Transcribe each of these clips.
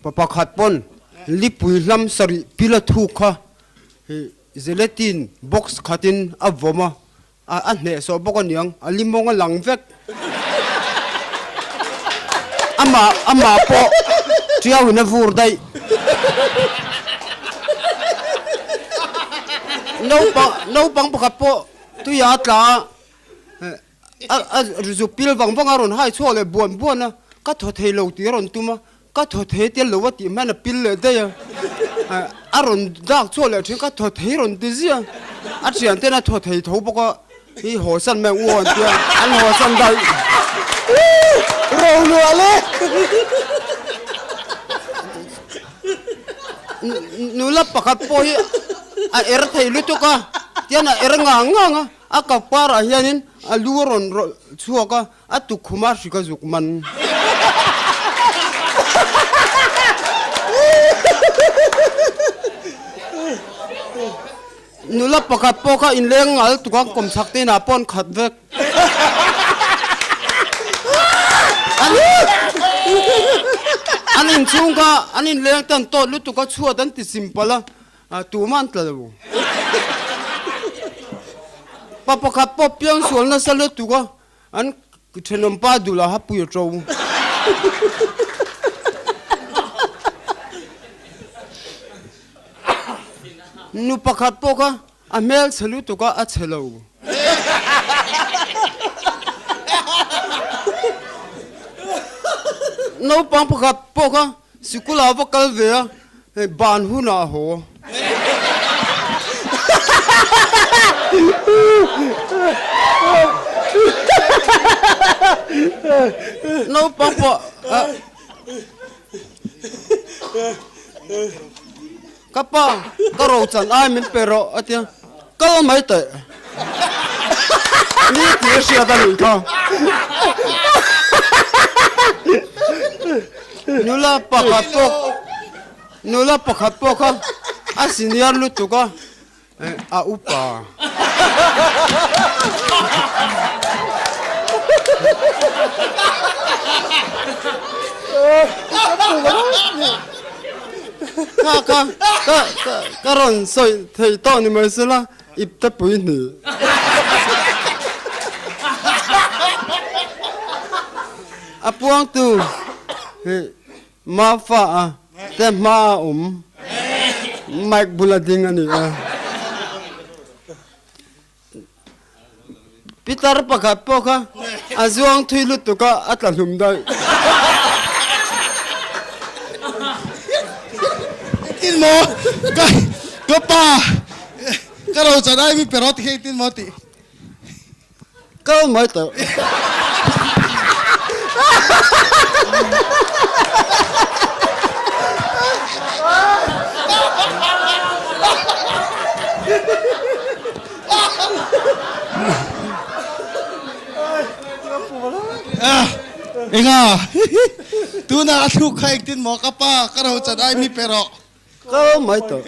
Pa pakhat pawn lipui hlam sarih pil a thuk kha Gelatin box khatin a vawm a, a hnehsawh bawk aniang, a limawng a lang vek. Amah amah pawh tiauin a vur daih. Naupang naupang pakhat pawh tuiah a tla a, a a zuk pil vang vang a rawn hai chhuak leh buan buan a, ka thaw thei lo tih a rawn tum a, Ka thaw thei tel lo a tih hman a pil leh daih a, a rawn dak chhuak leh thin ka thaw thei rawn ti ziah a, a thian ten a thaw thei tho bawk a, hi haw san mai ang u an tia, an haw san daih. Ro luah le. Nula pakhat pawh hi a er thei lutuk a, tian a er ngang ngang a, a kapparah hianin a lu a rawn rawlh chhuak a, A tukkhum a hrik a zuk man. Nula pakhat pawh kha inleng ngal tuk a kawmchhak te inah pawh an khat vek. An inchhung kha an inleng te an tawt lutuk a chhuat an ti simple a, tumah an tla lo. Pa pakhat pawh piangsual nasa lutuk a. An thenawm pa dul a hapui a to. Nu pakhat pawh kha a hmel chhe lutuk a, a chhe lo. Naupang pakhat pawh kha sikul ah va kal ve a, hei ban hunah a haw. Naupang pawh Ka pa, ka ro chan ai min pe rawh a tia, kal mai teh. Ni tih a hriat a nih kha. Nula pakhat pawh Nula pakhat pawh kha a senior lutuk a, a upa. Kha kha ka ka rawn sawi thei tawh ni mai sela ip te pui hnih. A puangtu hi Mafa a te hma a awm mic bula ding a ni a. Pitar pakhat pawh kha a zuang thui lutuk a, a tla hlum daih. Engtin maw ka ka pa ka ro chan ai mi pe rawh ti kha engtin maw tih. Kal mai tawh. Enga tuna a thluk kha engtin maw ka pa ka ro chan ai mi pe rawh. Kal mai tawh.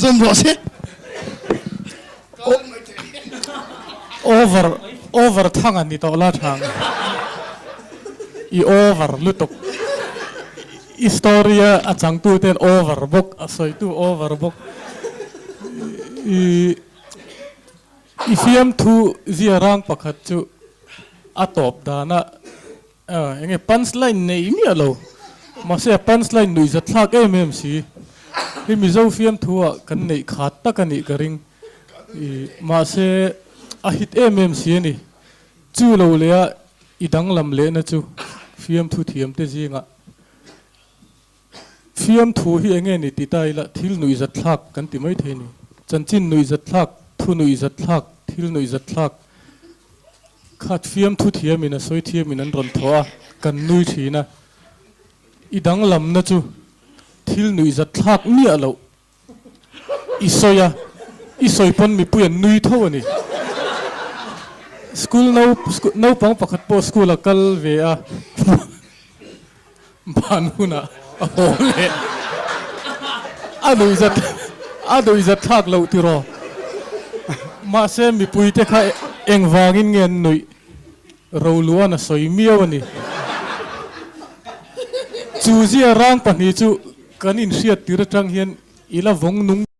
Zawm rawh se. Over over thang a ni tawh la thang. I over lutuk. I story a a changtu ten over bawk a sawitu over bawk. I I fiamthu zia rang pakhat chu a tawp dana eng nge punch line nei miah lo mahse a punch line nuih zat thlak em em si hi Mizo fiamthu ah kan neih khat tak a nih ka ring i mahse a hit em em si a ni chu lo leh a i danglam lehna chu fiamthu thiam te zingah Fiamthu hi enge ni ti ta ila thil nuihzat thlak kan ti mai thei ni. Chanchin nuihzat thlak, thu nuihzat thlak, thil nuihzat thlak khat fiamthu thiamin a sawi thiamin an rawn thawh a, kan nui thin a. I danglamna chu thil nuihzat thlak miah loh I sawi a, i sawi pawn mipui an nui tho a ni. School no naupang pakhat pawh school a kal ve a, ban hunah a haw leh. A nuihzat a nuihzat thlak loh tiraw? Mahse mipuite kha engvangin nge an nuih? Roluan a sawi miau a ni. Chu zia rang pahnih chu kan inhriat tir atang hian i la vawng nung.